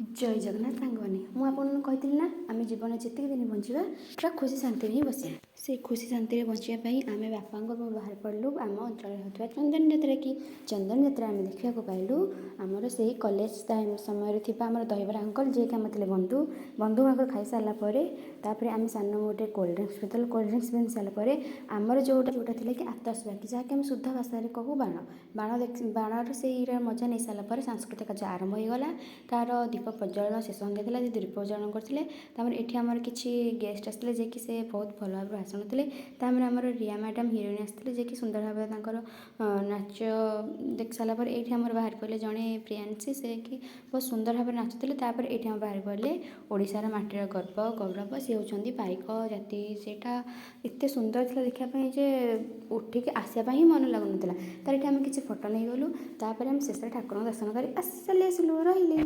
ଜୟ ଜଗନ୍ନାଥ ସାଙ୍ଗମାନେ, ମୁଁ ଆପଣଙ୍କୁ କହିଥିଲି ନା, ଆମେ ଜୀବନରେ ଯେତିକି ଦିନ ବଞ୍ଚିବା, ପୁରା ଖୁସି ଶାନ୍ତିରେ ହିଁ ବସିବା। ସେଇ ଖୁସି ଶାନ୍ତିରେ ବଞ୍ଚିବା ପାଇଁ ଆମେ ବାପାଙ୍କ ମୁଁ ବାହାରି ପଡ଼ିଲୁ ଆମ ଅଞ୍ଚଳରେ ହେଉଥିବା ଚନ୍ଦନ ଯାତ୍ରା। କି ଚନ୍ଦନ ଯାତ୍ରା ଆମେ ଦେଖିବାକୁ ପାଇଲୁ! ଆମର ସେଇ କଲେଜ ଟାଇମ୍ ସମୟରେ ଥିବା ଆମର ଦହିବରା ଅଙ୍କଲ, ଯିଏକି ଆମର ଥିଲେ ବନ୍ଧୁ। ବନ୍ଧୁଙ୍କ ଖାଇସାରିଲା ପରେ ତାପରେ ଆମେ ସାନ ଗୋଟେ କୋଲ୍ଡ ଡ୍ରିଙ୍କସ୍ ପିଇଥିଲୁ। କୋଲ୍ଡ ଡ୍ରିଙ୍କସ୍ ପିଇ ସାରିଲା ପରେ ଆମର ଯେଉଁଟା ଯେଉଁଟା ଥିଲା କି ଆତସବାଜି, ଯାହାକି ଆମେ ଶୁଦ୍ଧ ଭାଷାରେ କହୁ ବାଣ। ବାଣ ଦେଖି, ବାଣର ସେଇର ମଜା ନେଇସାରିଲା ପରେ ସାଂସ୍କୃତିକ କାର୍ଯ୍ୟ ଆରମ୍ଭ ହୋଇଗଲା। ତା'ର ଦୀପ ପ୍ରଜ୍ୱଳନ ଶେଷ ସଙ୍ଗେ ଥିଲା ଯେ ଦୀପ ପ୍ରଜ୍ୱଳନ କରିଥିଲେ। ତାପରେ ଏଠି ଆମର କିଛି ଗେଷ୍ଟ ଆସିଥିଲେ, ଯିଏକି ସେ ବହୁତ ଭଲ ଭାବରେ ଭାଷଣ ଥିଲେ। ତାପରେ ଆମର ରିୟା ମ୍ୟାଡ଼ାମ୍ ହିରୋଇନ୍ ଆସିଥିଲେ, ଯିଏକି ସୁନ୍ଦର ଭାବରେ ତାଙ୍କର ନାଚ ଦେଖି ସାରିଲା ପରେ ଏଇଠି ଆମର ବାହାରି ପଡ଼ିଲେ ଜଣେ ପ୍ରିୟାଂଶୀ, ସେ କି ବହୁତ ସୁନ୍ଦର ଭାବରେ ନାଚୁଥିଲେ। ତାପରେ ଏଇଠି ଆମର ବାହାରି ପଡ଼ିଲେ ଓଡ଼ିଶାର ମାଟିର ଗର୍ବ ଗୌରବ, ସେ ହେଉଛନ୍ତି ପାଇକ ଜାତି। ସେଇଟା ଏତେ ସୁନ୍ଦର ଥିଲା ଦେଖିବା ପାଇଁ ଯେ ଉଠିକି ଆସିବା ପାଇଁ ହିଁ ମନ ଲାଗୁନଥିଲା। ତାପରେ ଏଠି ଆମେ କିଛି ଫଟୋ ନେଇଗଲୁ। ତାପରେ ଆମେ ଶେଷରେ ଠାକୁରଙ୍କ ଦର୍ଶନ କରି ଆସି ଚାଲି ଆସିଲୁ। ରହିଲି।